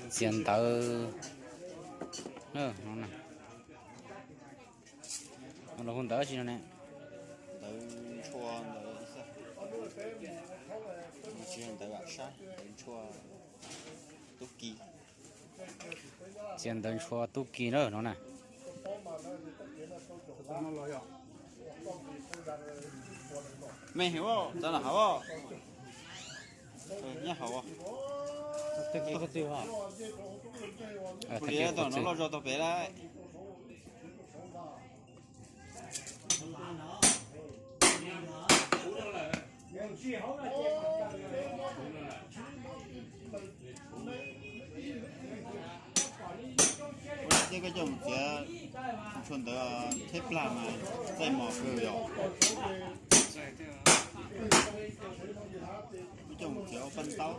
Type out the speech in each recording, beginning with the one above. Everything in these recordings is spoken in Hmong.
Txiav ntawv, no los hu ntawv tsi no ne? Ntawv ntshua, ntawv, ntawv sab, ntawv ntshua tub ki. Txiav ntawv ntshua tub ki na no na. Mej hwv, txav los hauv, nyob hauv. Ua li tom no loj zog tau pem lawm. Ua li koj coj mus txiav ntshua ntawv thib plag mas txaij mos kawg yom. Koj coj mus txiav ua paj ntaub.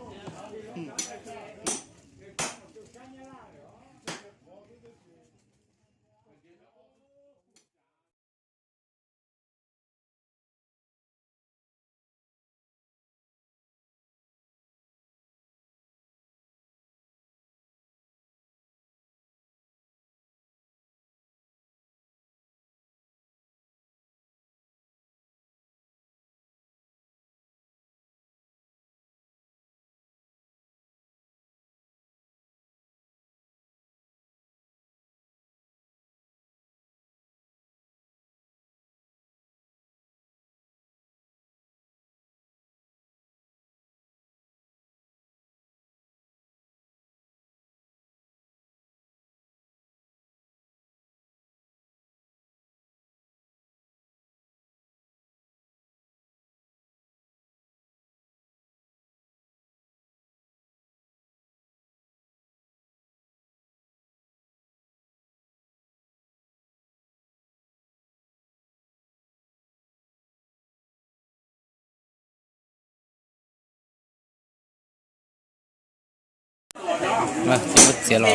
Txiav los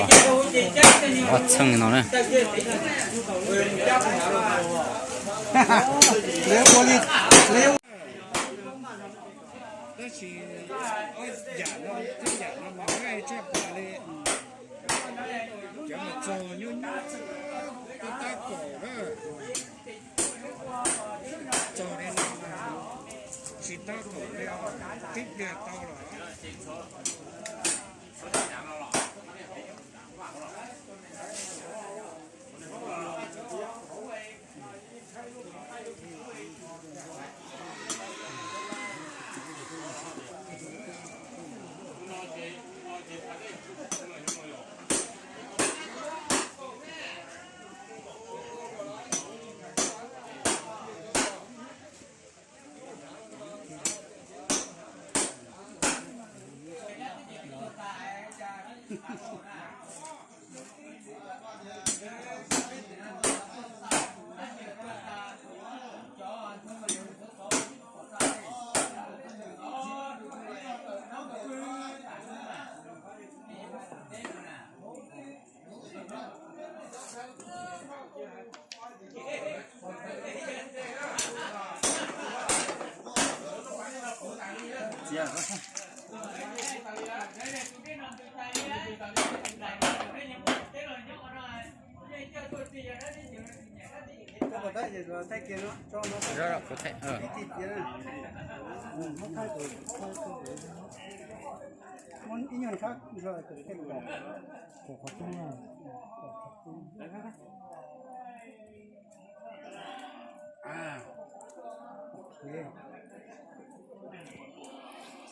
ob txheej li no na. Tab sis ob yam no, ib yam no mas tshaj plaws li. Cov mus txog nyob nyob tab kaum na, txog li no tsis tab kaum li, tib pliag tau lawm.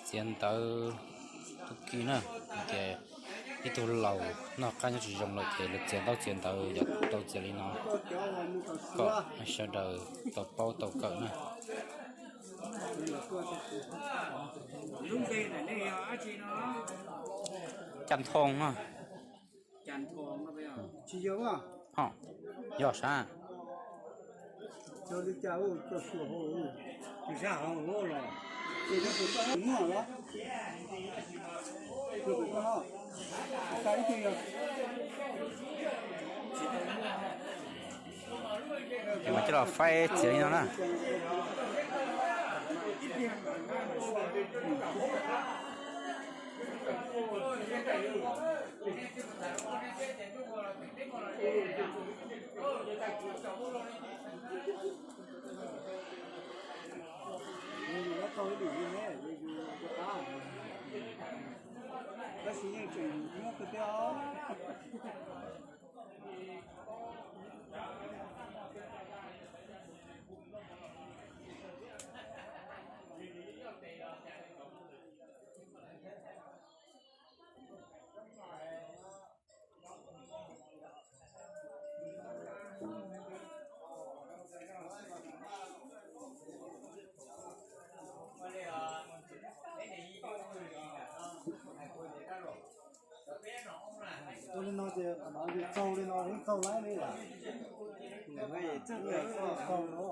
Txiav ntawv tub ki na, ces ib tug laus noj qab nyob tsis zoo lawm ces lawv txiav ntaub txiav ntawv yuav tau txiav li no kom sawv daws tau paub tau kawm na. Cas Nthoo no. Ho, yog sab. Ces mas coj los faib txiav li no na. Yus yuav tau ib lwm li ne, yus yuav rov qab. Tab sis yeej tseem muab kawg thiab os. Ua li no ces qhov no yus txaug li no yeej txaug laib li lawm. Txaug no.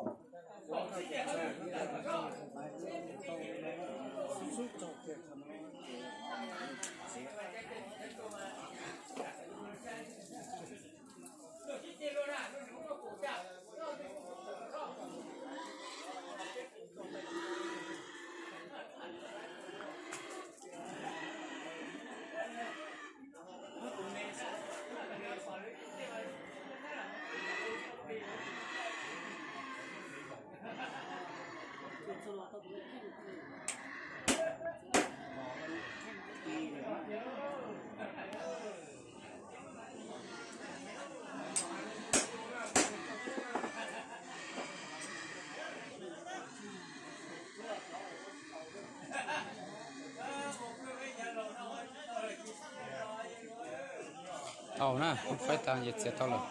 Tau na, faib tas ces txiav tau lawm.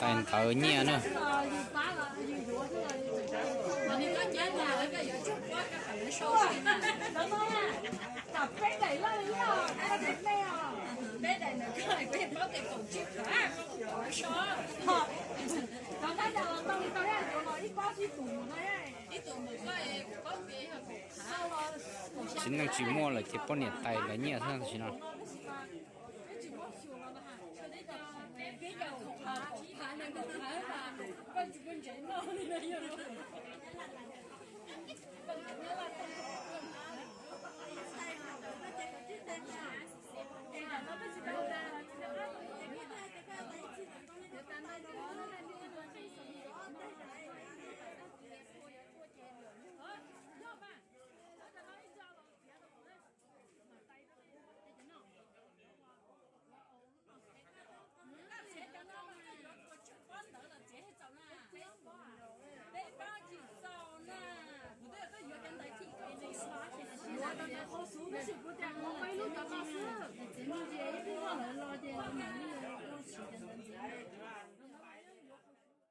Tais ntawv nyiaj na. Txiv neej tsis muaj lawm ces poj niam tais ntawv nyiaj xwb tam sim no.